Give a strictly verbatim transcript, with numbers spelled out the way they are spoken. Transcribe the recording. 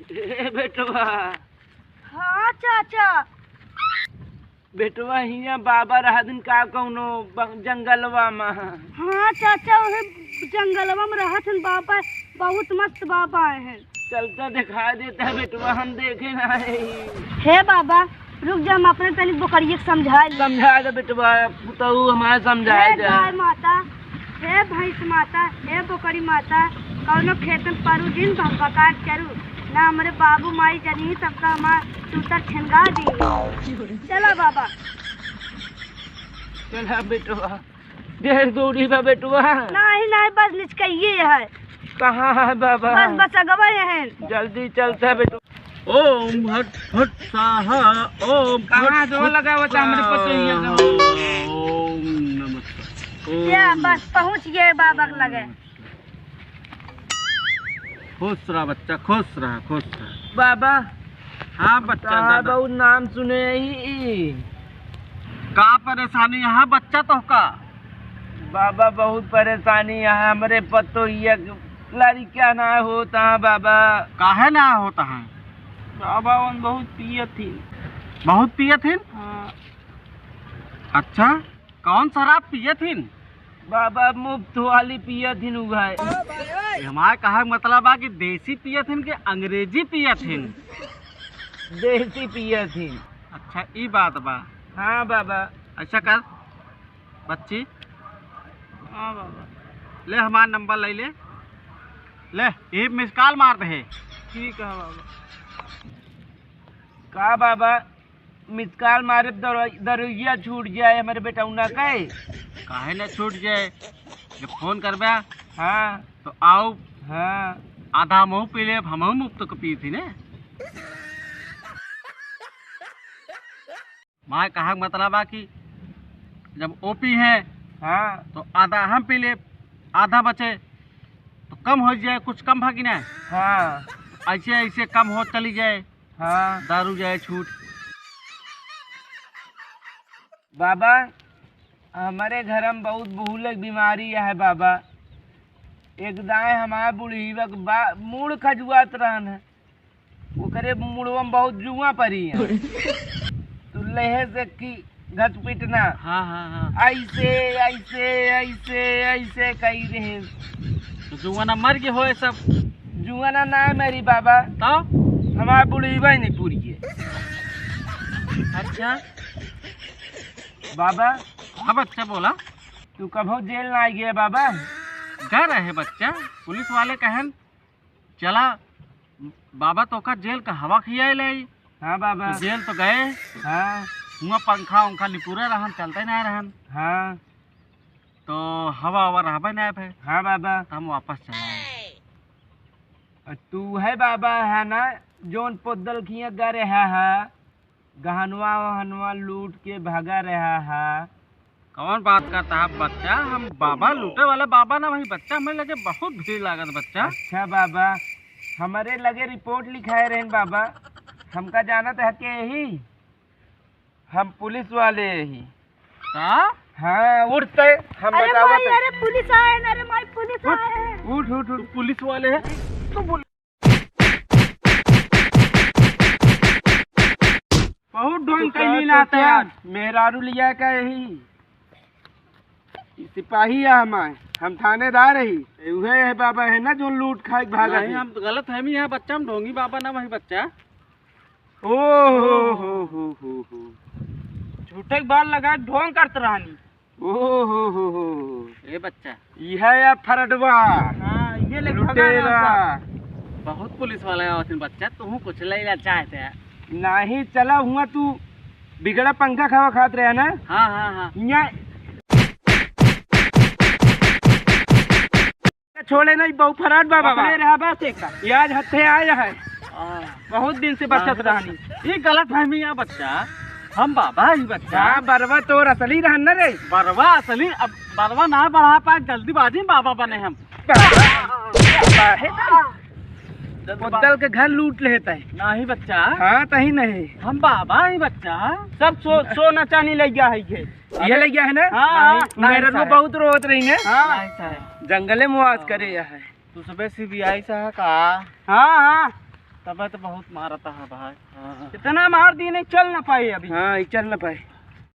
ए बेटवा। हाँ चाचा। बेटवा, हियाँ बाबा रहत हन का कौनो ब-, जंगलवा मा? हाँ चाचा, उहे जंगलवा मा रहत हन बाबा, बहुत मस्त बाबा हैं। चलता देखा देता है बेटवा, हम देखे ना है। हे बाबा, रुक जा, हम अपने तनी बोकरिया के समझाए ले। समझा दे बेटवा, पुतहू हमारे समझाए हे दे। गाय माता, हे भैंस माता, हे बोकरी माता, कौनो खेत में परू जिन भकभका के चरू, ना हमरे बाबू माई जनी तब तो हमार चूतर छिनगा दी। चला बाबा। चला बेटवा, ढेर दूरी बा बेटवा। नहीं, नहीं, बस निचकइये है। कहाँ है बाबा? बस, बस अगवा है। जल्दी चलता है बेटवा। ओम भट भट स्वाहा, ओम कहाँ भट जो भट लगा हुआ था हमरे स्वाहा। पतोहिया का? ओम नमः शिवाय। ओम या, बस पहुँच गए बाबा के लगे। खुश रहा बच्चा, खुश रहा, खुश रहा। बाबा, हाँ बच्चा, का दादा। बहुत नाम सुने ही। का परेशानी है बच्चा तोहका? बाबा, बहुत परेशानी है, हमरे पतोहिया के लड़का ना होता है बाबा। काहे ना होता है? बाबा, उन बहुत पियत ही। बहुत पियत ही? हाँ। अच्छा, कौन शराब पियत ही? बाबा, मुफ्त वाली पियत ही उघाय। हमारे कहा मतलब बा कि देसी पियत ही कि अंग्रेजी पियत ही? देसी पियत ही। अच्छा, ई बात बा। हाँ बाबा। ऐसा कर, बच्ची। हाँ बाबा। ले हमार नंबर ले ले। ले, ई मिस कॉल मार दे। ठीक है बाबा। का बाबा, मिस कॉल मारे दर-, दरुइया छूट जाए हमरे बेटौना के? काहे ना छूट जाए? जब फोन करबे, हाँ। तो आओ। हाँ। आधा हमहू पी लेब, हमहू मुफ्त के पी थी ने। माय कहा के मतलब बा कि जब ओ पी हैं, हाँ। तो आधा हम पी लेब, आधा बचे, तो कम हो जाए, कुछ कम भा कि ना? हाँ। ऐसे, ऐसे कम हो चली जाए, हाँ। दारू जाए छूट। बाबा, हमरे घर में बहुत भूलक बीमारी है बाबा। एक दाएं हमार बुढ़ीवा के बा-, मूड़ खजुआत रहन है। ओकरे मुड़वा में बहुत जुआ परी है। तू लेहे से कि घच पिटना। हाँ, हाँ, हाँ। ऐसे, ऐसे, ऐसे, ऐसे कही रहे। तो जुआना मर गए होए सब? जुआना ना मरी बाबा। तो? हमार बुढ़ीवा ही नहीं पूरी है। अच्छा। बाबा। हाँ बच्चा, बोला। तू कभो जेल ना गया बाबा? गए रहे बच्चा, पुलिस वाले कहन चला, बाबा तोका जेल का हवा खियाए ले आई। हाँ बाबा। तो जेल तो गए। हाँ। हुआ पंखा उंखा निपुरे रहन, चलते ना रहन। हाँ। तो हवा हवा रहबे ना भे। हाँ बाबा। तो हम वापस चला आए। और तू है बाबा, है ना, जोन पोद्दल खिया गा रहा है, गहनवा वहनवा लूट के भागा रहा है। कौन बात करता है बच्चा? हम बाबा लूटे वाला बाबा ना, वही बच्चा, हमें लगे बहुत भीड़ लागत बच्चा। अच्छा बाबा, हमारे लगे रिपोर्ट लिखाए रहन बाबा, हमका जानत है के ही, हम पुलिस वाले ही। का? हाँ, उठते हम अरे बतावत माई, है। अरे पुलिस आए ना, अरे माई पुलिस उठ, आए। उठ, उठ, उठ, पुलिस वाले हैं। तू बोल। बहुत ढोंग तो कैली का ना तो तैयार। मेहरारू लिया का यही सिपाही है हमारे, हम थानेदार ही। उहे है बाबा है ना जो लूट खाए के भागा नहीं, थे। हम तो गलत है, हम यहाँ बच्चा, हम ढोंगी बाबा ना वही बच्चा। ओ हो हो हो हो हो। झूठे के बाल लगा के ढोंग करत रहनी। ओ हो हो हो। ए बच्चा। यह है या फरडवा। हाँ, ये ले लुटेरा। भगा ना। बहुत पुलिस वाले आवत हैं बच्चा, तू कुछ ले ला चाहते हैं। नहीं, चला हुआ तू बिगड़ा पंखा खावा खात रहे ना। हाँ, हाँ, हाँ। यहाँ छोड़े नहीं, बहु फराड बाबा। पकड़े रहा बस एक का। ये आज हत्थे आए हैं। हाँ। बहुत दिन से बचत हाँ। रहनी। ये गलत फहमी है बच्चा, हम बाबा ही बच्चा। हाँ, बरवा तो असली रहन न रे। बरवा असली, अब बरवा ना बढ़ा पाए, जल्दीबाजी में बाबा बने हम। बाबा है। जल्दीबाजी। पोद्दल के घर लूट लेता है। नहीं बच्चा। हाँ, तही नहीं। हम बाबा ही बच्चा। सब सो-, सोना चांदी ले गया है ये। ये ले गया है ना? हाँ, हाँ, नहीं, मेरे को साहब। बहुत रोवत रही ने। हाँ। नहीं, साहब। जंगले में वास करे यह है। तू सबे सीबीआई से है का? हाँ, हाँ। अबे तो बहुत मारता है भाई। हाँ। इतना मार दी, नहीं चल ना पाए अभी। हाँ, ये चल ना पाए।